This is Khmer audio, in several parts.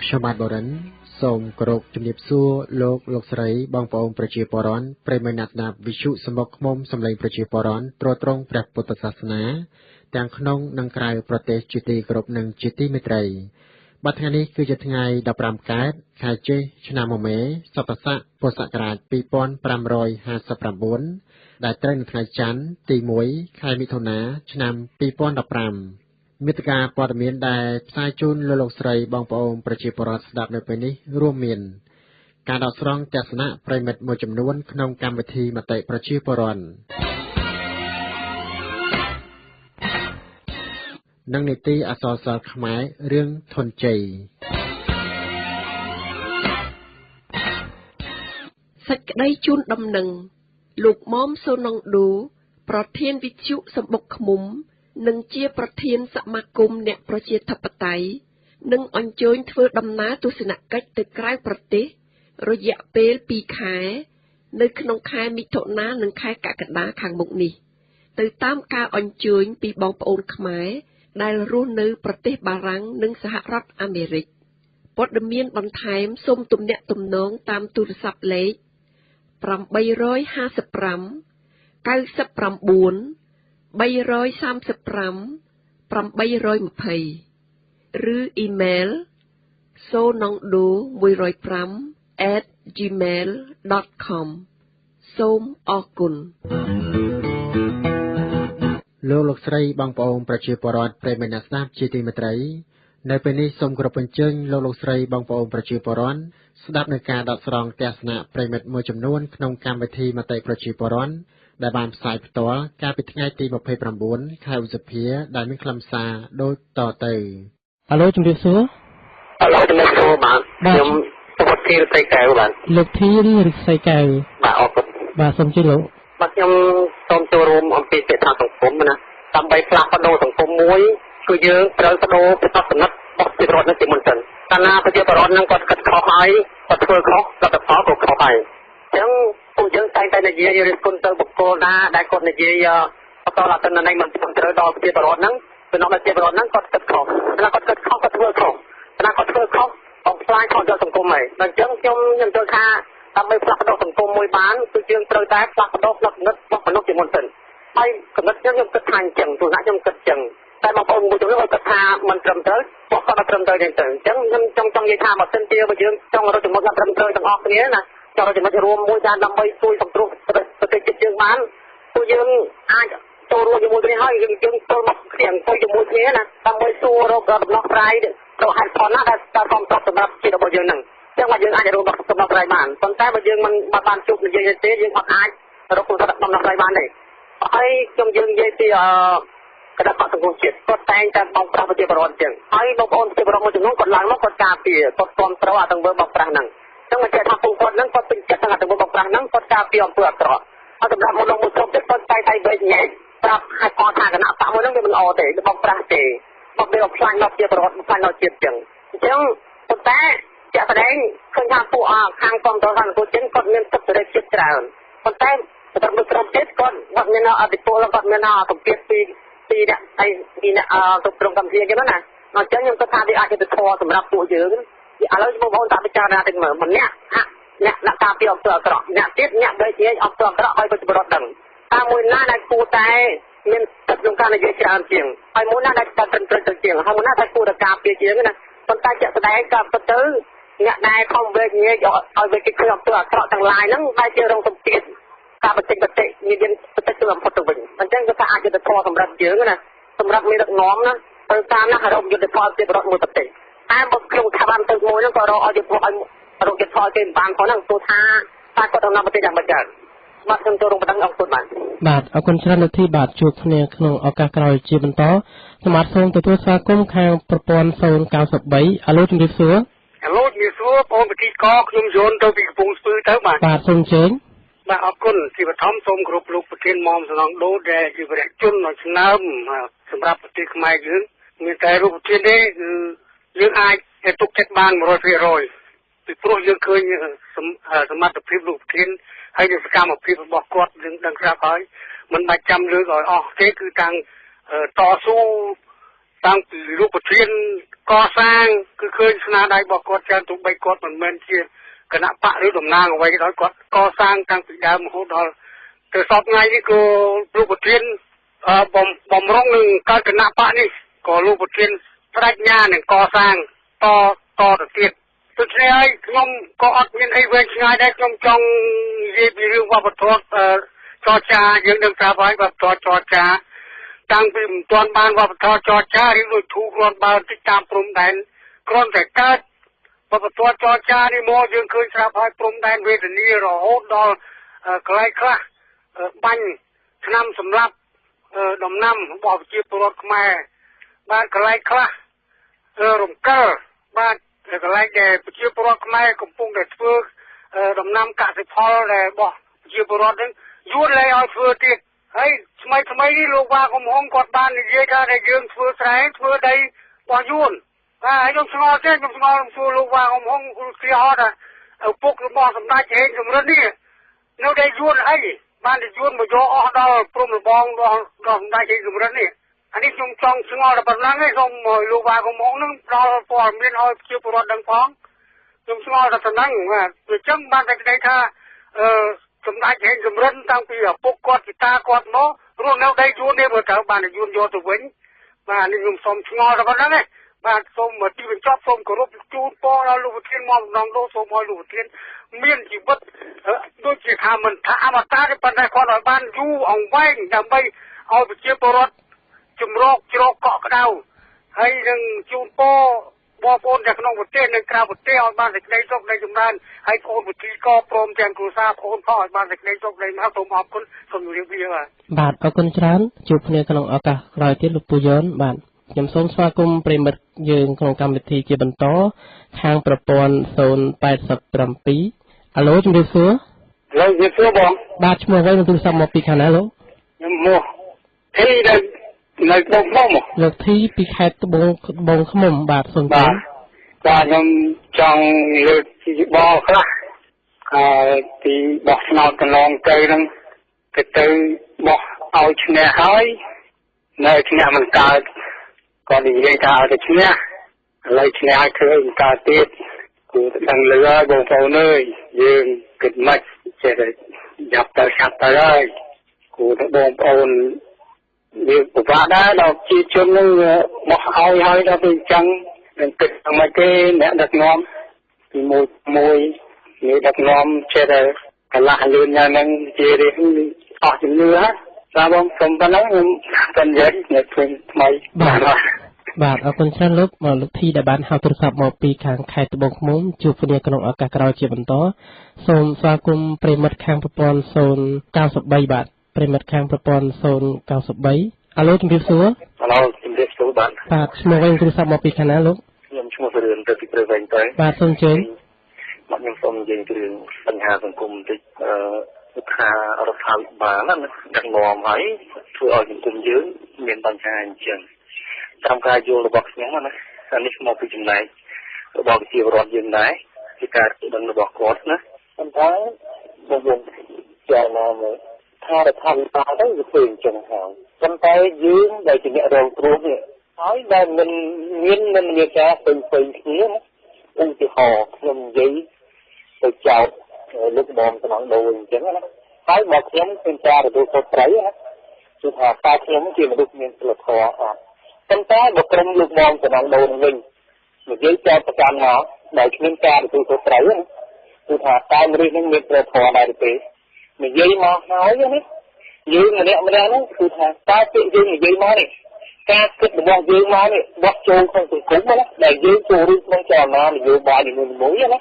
ខ្ញុំបាទបរិនសូមគោរពជំរាបសួរលោកលោកស្រីបងប្អូនប្រជាពលរដ្ឋប្រិយមិត្តអ្នកស្ដាប់វិទ្យុសំបុកឃ្មុំសំឡេងប្រជាពលរដ្ឋទ្រទ្រង់ព្រះពុទ្ធសាសនាទាំងក្នុងនិងក្រៅប្រទេសជាទីគោរពនិងជាទីមេត្រីបាទថ្ងៃនេះគឺជាថ្ងៃ15កើតខែជេសឆ្នាំមមេសពស័កពុទ្ធសករាជ2559ដែលត្រូវនៅថ្ងៃច័ន្ទទី1ខែមិថុនាឆ្នាំ2015មេត្តាព័ត៌មានដែលផ្សាយជូនលោកលោកស្រីបងប្អូនប្រជាពលរដ្ឋស្ដាប់នៅពេលនេះរួមមានការដកស្រង់ទស្សនៈប្រិមិត្តមួយចំនួនក្នុងកម្មវិធីមតិប្រជាពលរដ្ឋនិងនីតិអក្សរសិល្ប៍ខ្មែររឿងធនជ័យសេចក្តីជូនដំណឹងលោកមុំសូណុងឌូប្រធានវិទ្យុសំបុកឃ្មុំនិងជាប្រធានសមាគមអ្នកប្រជាធិបតេយ្យនឹងអញ្ជើញធ្វើដំណើរទស្សនកិច្ចទៅក្រៅប្រទេសរយៈពេល2ខែនៅក្នុងខែមិថុនានិងខែកក្កដាខាងមុខនេះទៅតាមការអញ្ជើញពីបងប្អូនខ្មែរដែលរស់នៅប្រទេសបារាំងនិងសហរដ្ឋអាមេរិកព័ត៌មានបន្ថែមសូមទំនាក់ទំនងតាមទូរស័ព្ទលេខ855 99 335 820ឬអ៊ីមែល sonongdo105@gmail.com សូមអរគុណលោកលោកស្រីបងប្អូនប្រជាពលរដ្ឋប្រិយមិត្តអ្នកស្ដាប់ជាទីមេត្រីនៅពេលនេះសូមគោរពអញ្ជើញលោកលោកស្រីបងប្អូនប្រជាពលរដ្ឋស្ដាប់នៅការដកស្រង់ទស្សនៈប្រិយមិត្តមួយចំនួនក្នុងកម្មវិធីមតិប្រជាពលរដ្ឋដែលបានផ្សាយផ្ទាល់កាលពីថ្ងៃទី29ខែឧសភាដែលមានខ្លឹមសារដូចតទៅអាឡូជំរាបសួរអាឡូជំរាបសួរបាទខ្ញុំសុធីរិទ្ធកែវបាទលោកធីរិទ្ធកែវបាទអរគុណបាទសូមជម្រាបលោកបាទខ្ញុំសូមចូលរួមអំពីសេដ្ឋកិច្ចសង្គមណាដើម្បីផ្លាស់ប្ដូរសង្គមមួយគឺយើងត្រូវប្ដូរផ្នត់គំនិតរបស់ប្រជាពលរដ្ឋនឹងជាមុនសិនកាលណាប្រជាពលរដ្ឋនឹងគាត់គិតខុសហើយគាត់ធ្វើខុសលទ្ធផលក៏ខុសហើយអញ្ចឹងពួកយើងតែងតែនិយាយរិះគន់ទៅបុគ្គលណាដែលគាត់និយាយបន្តអត្ថន័យមិនត្រឹមត្រូវដល់ប្រជាពលរដ្ឋហ្នឹងពីនោះប្រជាពលរដ្ឋហ្នឹងគាត់គិតខុសណាគាត់គិតខុសគាត់ធ្វើខុសណាគាត់ធ្វើខុសបំផ្លាញខុសដល់សង្គមហើយដល់អញ្ចឹងខ្ញុំយល់ថាដើម្បីផ្លាស់ប្ដូរសង្គមមួយបានគឺយើងត្រូវតែផ្លាស់ប្ដូរផ្នត់គំនិតរបស់មនុស្សជាមុនសិនហើយគំនិតខ្ញុំគិតថាអញ្ចឹងទស្សនៈខ្ញុំគិតអញ្ចឹងតែបងប្អូនមួយចំនួនគាត់គិតថាមិនត្រឹមត្រូវពួកគាត់អត់ត្រឹមត្រូវទេទៅអញ្ចឹងខ្ញុំចង់និយាយថាបើសិនជាយើងចង់រកចំណុចត្រឹមត្រូវទាំងអស់គ្នាណាចង់រកចំណុចរួមមួយដែលដើម្បីជួយសង្គ្រោះប្រទេសជាតិយើងបានពួកយើងអាចចូលរួមជាមួយគ្នាហើយយើងចូលមកគ្នាអង្គុយជាមួយគ្នាណាដើម្បីសួររកដំណោះស្រាយរកហេតុផលណាដែលសមស្របសម្រាប់ជាតិរបស់យើងហ្នឹងចឹងមកយើងអាចរកដំណោះស្រាយបានប៉ុន្តែបើយើងមិនបានជួបនិយាយទេយើងអត់អាចរកដំណោះស្រាយបានទេហើយខ្ញុំយើងនិយាយពីគណៈបក្សសង្គ្រោះជាតិគាត់តែងតែបោកប្រាស់ប្រជាពលរដ្ឋចឹងហើយបងប្អូនប្រជាពលរដ្ឋមួយចំនួនគាត់ឡើងមកគាត់ការពារគាត់គាំទ្រអាទង្វើបោកប្រាស់ហ្នឹងចឹងមិនចេះថាពួកគាត់ហ្នឹងគាត់ពេញចិត្តនឹងអាទង្វើបោកប្រាស់ហ្នឹងគាត់ការពារអំពើអាក្រក់ហើយសម្រាប់មនុស្សមួយក្រុមទៀតគាត់តែងតែវែកញែកប្រាប់ឲ្យគាត់ថាគណៈបក្សមួយហ្នឹងវាមិនល្អទេបោកប្រាស់ទេបោកវាបំផ្លាញដល់ប្រជាពលរដ្ឋបំផ្លាញដល់ជាតិចឹងអញ្ចឹងប៉ុន្តែជាក់ស្ដែងឃើញថាពួកខាងគាំទ្រសង្គមជាតិគាត់មានសិទ្ធិសេរីភាពច្រើនប៉ុន្តែសម្រាប់មួយក្រុមទៀតគាត់គាត់មានអធិពលគាត់មានសម្ពាធពីអ្នកអីពីអ្នកគ្រប់គ្រងកម្ពុជាចឹងណាអញ្ចឹងខ្ញុំគិតថាវាអាចជាធម៌សម្រាប់ពួកយើងឥឡូវបងប្អូនតាមពិចារណាតិចមើលម្នាក់អ្នកការពារអំពើអាក្រក់អ្នកទៀតអ្នកវែកញែកអំពើអាក្រក់ឲ្យប្រជាពលរដ្ឋដឹងតើមួយណាដែលគួរតែមានសិទ្ធិក្នុងការនិយាយច្រើនជាងហើយមួយណាដែលត្រឹមត្រូវទៅជាងហើយមួយណាដែលគួរតែការពារជាងណាប៉ុន្តែជាក់ស្ដែងក៏ពិតទៅអ្នកដែលខំវែកញែកឲ្យវាគេឃើញអំពើអាក្រក់ទាំងឡាយហ្នឹងបែរជារងសម្ពាធការបញ្ចេញមតិមានបតិទៅបំផុតទៅវិញអញ្ចឹងគឺថាអាចយុត្តិធម៌សម្រាប់យើងណាសម្រាប់មេដឹកនាំណាទៅតាមណារកយុត្តិធម៌ជាប្រវត្តិមួយប្រទេសតែបើក្នុងស្ថាប័នទៅមួយហ្នឹងក៏រកឲ្យយុត្តិធម៌ឲ្យរកយុត្តិធម៌គេមិនបានផងហ្នឹងទោះថាតើគាត់ដំណើរប្រទេសយ៉ាងម៉េចដែរបាទខ្ញុំចូលរួមបណ្ដឹងអរគុណបាទបាទអរគុណច្រើនលោកធីបាទជួបគ្នាក្នុងឱកាសក្រោយជាបន្តសម្រាប់សូមទទួលស្វាគមន៍ខាងប្រព័ន្ធ093អាឡូជំរាបសួរអាឡូជំរាបសួរបងពិធីករខ្ញុំយន្តទៅពីកំពង់ស្ពឺទៅបាទបាទសូមអញ្ជើញបាទអរគុណជាបឋមសូមគោរពលោកប្រធានមុំសំណងដូដែលជាវរៈជនដ៏ឆ្នើមសម្រាប់ប្រទេសខ្មែរយើងមានតែរូបប្រធានទេគឺយើងអាចទុកចិត្តបាន100%ពីព្រោះយើងឃើញសមត្ថភាពលោកប្រធានហើយនឹងសកម្មភាពរបស់គាត់យើងដឹងស្រាប់ហើយមិនបាច់ចាំលើកឲ្យអស់ទេគឺតាំងតស៊ូ តាំងពីលោកប្រធានកសាងគឺឃើញស្នាដៃរបស់គាត់ច្រើនទោះបីគាត់មិនមែនជាគណៈបកឬតំណាងអ្វីក៏ដោយគាត់កសាងតាំងពីដើមរហូតដល់ទៅសពថ្ងៃនេះក៏លោកប្រធានបំរុងនឹងកើតគណៈបកនេះក៏លោកប្រធានប្រាជ្ញានឹងកសាងតទៅទៀតដូច្នេះហើយខ្ញុំក៏អត់មានអីវែងឆ្ងាយដែរខ្ញុំចង់និយាយពីរឿងវប្បធម៌ចរចាយើងនឹងប្រាប់ហើយវប្បធម៌ចរចាតាំងពីមិនទាន់បានវប្បធម៌ចរចាឬដូចធូរគ្រាន់បើតិចតាមព្រំដែនគ្រាន់តែកើតវប្បធម៌ចរចានេះមកយើងឃើញស្រាប់ហើយព្រំដែនវេទនារហូតដល់កន្លែងខ្លះបាញ់ឆ្នាំសម្រាប់ដំណាំរបស់ប្រជាពលរដ្ឋខ្មែរបាទកន្លែងខ្លះរំកិលបាទកន្លែងដែលប្រជាពលរដ្ឋខ្មែរកំពុងតែធ្វើដំណាំកសិផលដែលរបស់ប្រជាពលរដ្ឋហ្នឹងយួនលែងឲ្យធ្វើទៀតហើយថ្មីនេះលោកវ៉ាកំហុងគាត់បាននិយាយថាដែលយើងធ្វើស្រែធ្វើដីរបស់យួនបាទហើយខ្ញុំឆ្ងល់ទេខ្ញុំឆ្ងល់ខ្ញុំសួរលោកវ៉ាកំហុងឧទាហរណ៍ថាឪពុករបស់សម្ដេចហេងសំរិននេះនៅដីយួនអីបានតែយួនមកយកអស់ដល់ព្រំលបងដល់សម្ដេចហេងសំរិននេះអានេះខ្ញុំចង់ឆ្ងល់តែប៉ុណ្ណឹងឯងសូមឲ្យលោកវ៉ាកំហុងនឹងផ្ដល់ព័ត៌មានឲ្យប្រជាពលរដ្ឋដឹងផងខ្ញុំឆ្ងល់តែប៉ុណ្ណឹងបាទអញ្ចឹងបានតែក្តីថាសម្ដេចហេងសំរិនតាំងពីឪពុកគាត់ពីតាគាត់មករស់នៅដីយួននេះបើត្រូវបានយួនយកទៅវិញបាទនេះខ្ញុំសូមឆ្ងល់តែប៉ុណ្ណឹងឯងបាទសូមទីបញ្ចប់សូមគោរពជូនពរដល់លោកប្រធានមកម្ដងដូសូមឲ្យលោកប្រធានមានជីវិតដូចជាថាមិនថាអមតៈទេប៉ុន្តែគាត់ឲ្យបានយូរអង្វែងដើម្បីឲ្យប្រជាពលរដ្ឋជំរកជ្រកកក់ក្ដៅហើយនឹងជូនពរបងប្អូនទាំងក្នុងប្រទេសនិងក្រៅប្រទេសឲ្យបានសេចក្តីសុខនៃចម្រើនហើយបងប្អូនវិធីកព្រមទាំងគ្រួសារបងប្អូនផងឲ្យបានសេចក្តីសុខនៃមកសូមអរគុណសូមជម្រាបលាបាទបាទអរគុណច្រើនជួបគ្នាក្នុងឱកាសក្រោយទៀតលោកពូយ៉នបាទខ្ញុំសូមស្វាគមន៍ប្រិមិត្តយើងក្នុងកម្មវិធីជាបន្តខាងប្រព័ន្ធ087អាឡូជំរាបសួរអាឡូជំរាបសួរបងបាទឈ្មោះអ្វីនឹងទូរស័ព្ទមកពីខាងណាលោកខ្ញុំមកធីដែលនៅត្បូងឃ្មុំលោកធីពីខេត្តត្បូងឃ្មុំបាទសូមជម្រាបបាទខ្ញុំចង់លើកជាបលខ្លះពីបោះឆ្នោតកន្លងទៅហ្នឹងទៅបោះឲ្យឈ្នះហើយនៅឈ្នះមិនកើតគាត់និយាយថាឲ្យទៅឈ្នះឥឡូវឈ្នះឲ្យធ្វើមិនកើតទៀតគួរតែដឹងលឺហើយបងប្អូនអើយយើងគិតមិនចេះតែយ៉ាប់ទៅឆាប់ទៅហើយគួរតែបងប្អូនវាពិបាកដែរដល់ជាជននឹងបោះឲ្យហើយដល់ពេលអញ្ចឹងនឹងគិតមិនគេអ្នកដឹកនាំពីមួយមួយនេះដឹកនាំចេះតែកន្លះលឿនយ៉ាងហ្នឹងជារឿងអស់ជំនឿហ៎បាទបងសូមប៉ុណ្ណឹងខ្ញុំតែនិយាយនៅឃើញថ្មីបាទបាទអរគុណច្រើនលោកលោកធីដែលបានហៅទូរស័ព្ទមកពីខាងខេត្តត្បូងឃ្មុំជួបគ្នាក្នុងឱកាសក្រោយជាបន្តសូមស្វាគមន៍ប្រិមិត្តខាងប្រព័ន្ធ093បាទប្រិមិត្តខាងប្រព័ន្ធ093អាឡូជំរាបសួរអាឡូជំរាបសួរបាទបាទឈ្មោះវិញទូរស័ព្ទមកពីខាងណាលោកខ្ញុំឈ្មោះសឿនទៅពីព្រៃវែងទៅបាទសូមអញ្ជើញបាទខ្ញុំសូមនិយាយពីរឿងបញ្ហាសង្គមបន្តិចថារដ្ឋាភិបាលណាដឹកនាំហើយធ្វើឲ្យសង្គមយើងមានបញ្ហាអញ្ចឹងតាមការយល់របស់ខ្ញុំណាអានេះមកពីចំណែករបស់ប្រជាពលរដ្ឋយើងដែរជាការដឹងរបស់គាត់ណាប៉ុន្តែបងប្អូនចារណាមើលថារដ្ឋាភិបាលទៅវាធ្វើអញ្ចឹងហើយប៉ុន្តែយើងដែលជាអ្នករងគ្រោះនេះហើយដែលមិនមាននិន្នាការផ្សេងៗគ្នាណាឧទាហរណ៍ខ្ញុំនិយាយទៅចោទលោកបងសំណដូរអញ្ចឹងណាហើយបើខ្ញុំเป็นការទទួលខុសត្រូវណាគឺថាតើខ្ញុំជាមនុស្សមានសីលធម៌អត់ប៉ុន្តែបើក្រុមលោកបងសំណដូរនឹងវិញនិយាយចោទប្រកាន់មកដោយគ្មានការទទួលខុសត្រូវណាគឺថាតើមនុស្សនឹងមានសីលធម៌ដែរឬទេនិយាយមកហើយណាយើងម្នាក់ម្នាក់ហ្នឹងគឺថាតើពាក្យយើងនិយាយមកនេះការគិតរបស់យើងមកនេះបោះចូលក្នុងសង្គមណាដែលយើងចូលរួមក្នុងចលនានយោបាយនីមួយៗណា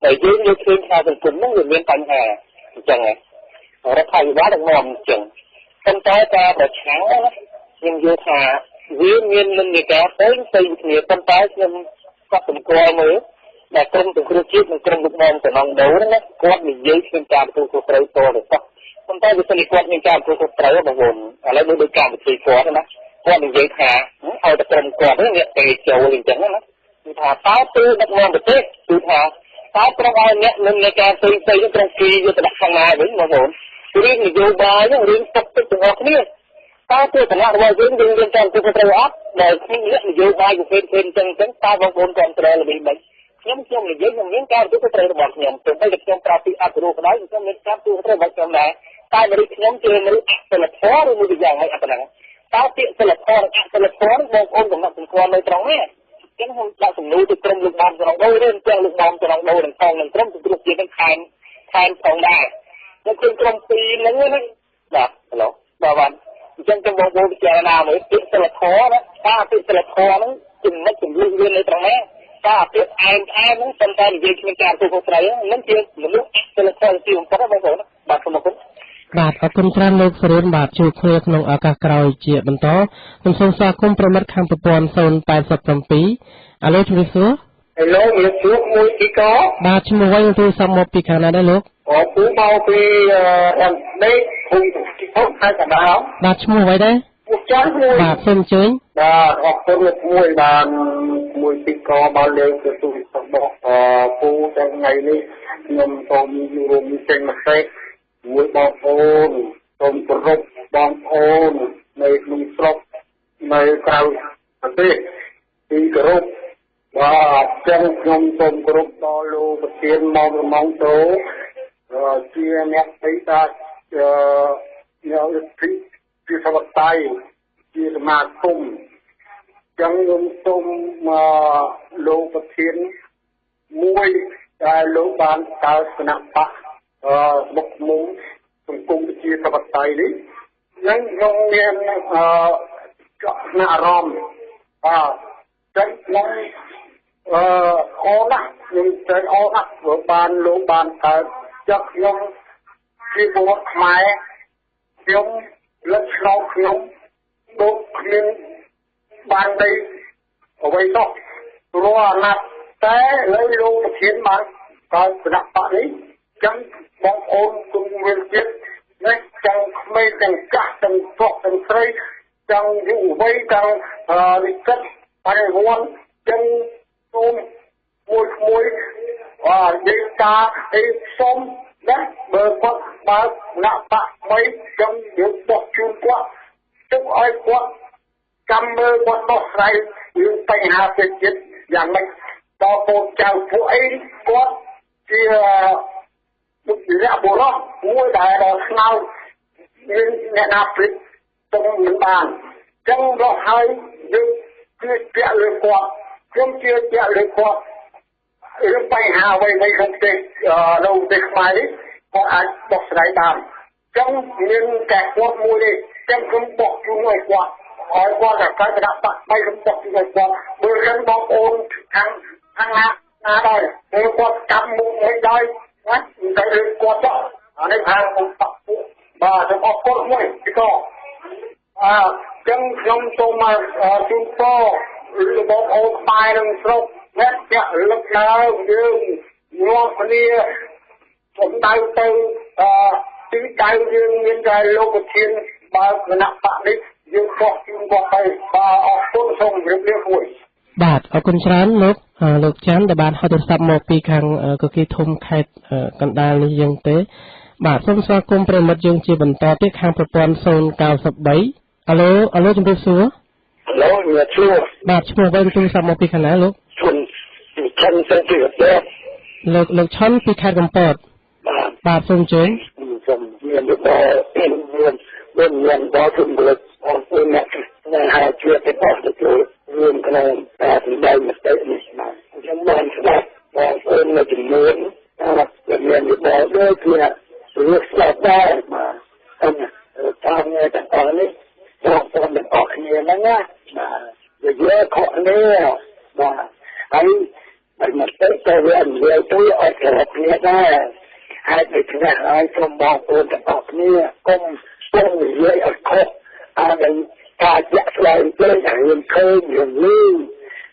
ដែលយើងយល់ឃើញថាសង្គមហ្នឹងវាមានបញ្ហាអញ្ចឹងរដ្ឋាភិបាលដឹកនាំអញ្ចឹងប៉ុន្តែការប្រឆាំងណាខ្ញុំយល់ថាវាមាននិន្នាការផ្សេងផ្សេងគ្នាប៉ុន្តែខ្ញុំក៏សម្គាល់មើលដែលក្រុមសង្គ្រោះជាតិនិងក្រុមលោកបងតំណងដូរណាគាត់និយាយគ្មានការទទួលខុសត្រូវតទៅសោះប៉ុន្តែវាសិនជាគាត់មានការទទួលខុសត្រូវបងប្អូនឥឡូវដូចកម្មវិធីគាត់ណាគាត់និយាយថាឲ្យតែក្រុមគាត់នេះអ្នកទៅចូលអញ្ចឹងណាគឺថាតើពេលដឹកនាំប្រទេសគឺថាតើក្រុមឲ្យអ្នកនិន្នាការផ្សេងផ្សេងក្រុមគីយកទៅដាក់ខាងណាវិញបងប្អូនរឿងនយោបាយរឿងទឹកទឹកទាំងអស់គ្នាតើទស្សនៈរបស់យើងយើងមានការទទួលខុសត្រូវអត់ ដែលគ្មានអ្នកនយោបាយប្រភេទផ្សេងចឹងចឹងតើបងប្អូនគ្រប់គ្រងរបៀបម៉េចខ្ញុំខ្ញុំនិយាយខ្ញុំមានការទទួលខុសត្រូវរបស់ខ្ញុំទោះបីតែខ្ញុំប្រាប់ពីអត់រੂក៏ដោយខ្ញុំមានការទទួលខុសត្រូវរបស់ខ្ញុំដែរតែមនុស្សខ្ញុំជាមនុស្សអសិលធម៌ឬមួយយ៉ាងម៉េចអត់ហ្នឹងតើពាក្យសិលធម៌និងអសិលធម៌បងប្អូនកំណត់សម្គាល់នៅត្រង់នេះចឹងខ្ញុំដាក់សំណួរទៅក្រុមលោកបងត្រង់ដូរឬទាំងលោកបងត្រង់ដូរនឹងផងនឹងក្រុមសង្គ្រោះជាតិនឹងថែមផងដែរនៅក្នុងក្រុមពីរហ្នឹងណាបាទហឡូបាទបាទអញ្ចឹងខ្ញុំបងប្អូនពិចារណាមើលពាក្យសិលធម៌ណាតើពាក្យសិលធម៌ហ្នឹងចំណុចជំលឹះវានៅត្រង់ណាតើពាក្យអែមអែមហ្នឹងប៉ុន្តែនិយាយគ្មានការទទួលខុសត្រូវហ្នឹងជាមនុស្សអសិលធម៌ទីបំផុតបងប្អូនបាទសូមអរគុណបាទអរគុណច្រើនលោកសរឿនបាទជួបគ្នាក្នុងឱកាសក្រោយជាបន្តខ្ញុំសូមស្វាគមន៍ប្រិមត្តខាងប្រព័ន្ធ087អាឡូជំរាបសួរហេឡូជំរាបសួរមួយទីកបាទឈ្មោះអ្វីទូរស័ព្ទមកពីខាងណាដែរលោកអូពូមកពីអនដេកភូមិទីខេត្តកណ្ដាលបាទឈ្មោះអ្វីដែរពូចាន់មួយបាទសូមអញ្ជើញបាទអរគុណលោកមួយបានមួយទីកបានលើកទៅទូរស័ព្ទរបស់ពូទាំងថ្ងៃនេះខ្ញុំសូមរួមចេញមតិមួយបងប្អូនសូមគោរពបងប្អូននៅក្នុងស្រុកនៅក្រៅប្រទេសទីគោរពបាទចឹងខ្ញុំសូមគោរពដល់លោកប្រធានមករមងតោជាអ្នកបិតាអ្នកលទ្ធិជាសវតៃជាសមាគមចឹងខ្ញុំសូមលោកប្រធានមួយដែលលោកបានកើតគណៈបក្សបុកមុំសង្គមប្រជាធិបតេយ្យនេះនឹងខ្ញុំមានចកណាអារម្មណ៍បាទចឹងខ្ញុំអរណាស់ខ្ញុំចេះអរណាស់ព្រោះបានលោកបានកើតចឹងខ្ញុំជាពលរដ្ឋខ្មែរខ្ញុំលិចឆ្នោតខ្ញុំដូចគ្មានបានដីអ្វីសោះព្រោះអាណត្តិតែលើលោកប្រធានបានកើតគណៈបក្សនេះចឹងបងប្អូនគុំមានជាតិនេះទាំងក្មេងទាំងចាស់ទាំងប្រុសទាំងស្រីទាំងយុវវ័យទាំងនិស្សិតបរិវត្តចឹងសូមមួយមួយអនិយាយការអីសុំណាបើគាត់បើកគណៈបក្សថ្មីចឹងយើងបោះជូនគាត់ទុកឲ្យគាត់ចាំមើលគាត់ដោះស្រាយរឿងបញ្ហាប្រទេសជាតិយ៉ាងម៉េចដល់កូនចៅពួកអីគាត់ជាបុគ្គលបុរសមួយដែលដល់ស្នោមានអ្នកណាព្រិចទុំមិនបានចឹងរស់ហើយយើងជឿជាក់លើគាត់ខ្ញុំជឿជាក់លើគាត់រឿងបញ្ហាអ្វីៗក្នុងប្រទេសនៅប្រទេសខ្មែរនេះគាត់អាចដោះស្រាយបានចឹងមានតែគាត់មួយទេចឹងខ្ញុំបោះជូនឲ្យគាត់ឲ្យគាត់តែកើតគណៈបក្សបីខ្ញុំបោះជូនឲ្យគាត់បើរឿងបងប្អូនខាងខាងណាណាដែរពេលគាត់កាប់មុខមិនដែរណាតែរឿងគាត់ចោះអានេះខាងខ្ញុំបាក់ពួកបាទសូមអរគុណមួយពីកអើចឹងខ្ញុំសូមមកជូនពរបងប្អូនខ្មែរនឹងស្រុកអ្នកចាក់លឹកឡើងយើងនាំគ្នាសំដៅទៅទីដៅយើងមានតែលោកប្រធានបើគណៈបក្សនេះយើងបោះជូនគាត់ទៅបាទអរគុណសូមជម្រាបលាមួយបាទអរគុណច្រើនលោកលោកច័ន្ទដែលបានហៅទូរស័ព្ទមកពីខាងគគីធំខេត្តកណ្ដាលនេះយើងទេបាទសូមស្វាគមន៍ប្រិមត្តយើងជាបន្តទៀតខាងប្រព័ន្ធ093អាឡូអាឡូជំរាបសួរអាឡូជំរាបសួរបាទឈ្មោះអ្វីទូរស័ព្ទមកពីខាងណាលោកឈុនឆុនពីកំពតលោកឆុនពីខេត្តកំពតបាទសូមអញ្ជើញសូមមានមានមានមានដល់ជំរាបអរគុណអ្នកដែលហៅជាទៅអស់ទៅរួមក្នុងការសម្ដែងមតិនេះបាទខ្ញុំបានស្ដាប់បងប្អូនមួយចំនួនបាទមានយោបល់ដូចជារឿងស្ដាប់ដែរបាទតាមទាំងអស់នេះបងប្អូនទាំងអស់គ្នាហ្នឹងណាបាទនិយាយខុសគ្នាបាទហើយបើមតិទៅវានិយាយទៅអត់ស្របគ្នាដែរហើយដូច្នេះហើយសូមបងប្អូនទាំងអស់គ្នាកុំនិយាយឲ្យខុសអានឹងការជាក់ស្ដែងទេយើងឃើញយើងឮ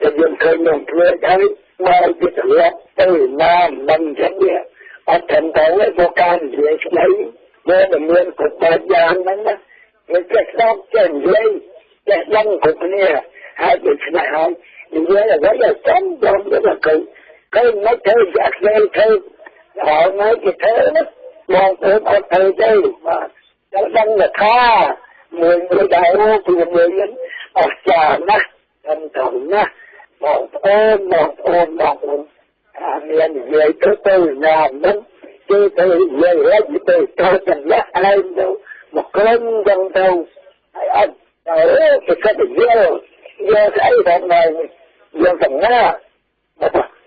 តែយើងឃើញនឹងធ្វើហើយមកពីត្រឡប់ទៅណាមិនចឹងវាអត់ត្រឹមត្រូវទេព្រោះការនិយាយស្ដីវាមិនមានគ្រប់បែបយ៉ាងហ្នឹងណាវាចេះស្ដាប់ចេះនិយាយចេះដឹងគ្រប់គ្នាហើយដូច្នេះហើយនិយាយអ្វីឲ្យចំចំទៅឃើញឃើញមិនធ្វើជាក់ស្ដែងឃើញហើយមកគេធ្វើណាបងប្អូនអត់ធ្វើទេបាទ ដឹងថាមួយមួយដែរគឺមួយ អស្ចារ្យណាស់ត្រឹមត្រូវណាស់បងប្អូនបងប្អូនបងប្អូនអាមាននិយាយទៅទៅណាមិនគេទៅនិយាយហើយទៅទៅទាំងនេះឯងទៅមកក្រុមចឹងទៅហើយអត់ទៅគេគិតយល់យល់ស្អីផងដែរយល់ទាំងណា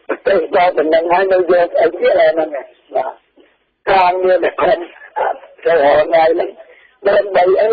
ប្រទេសដល់តំណែងហើយនៅយល់ស្អីទៀតហ្នឹងបាទការងារដែលខ្ញុំទៅរហថ្ងៃហ្នឹងដើម្បីអី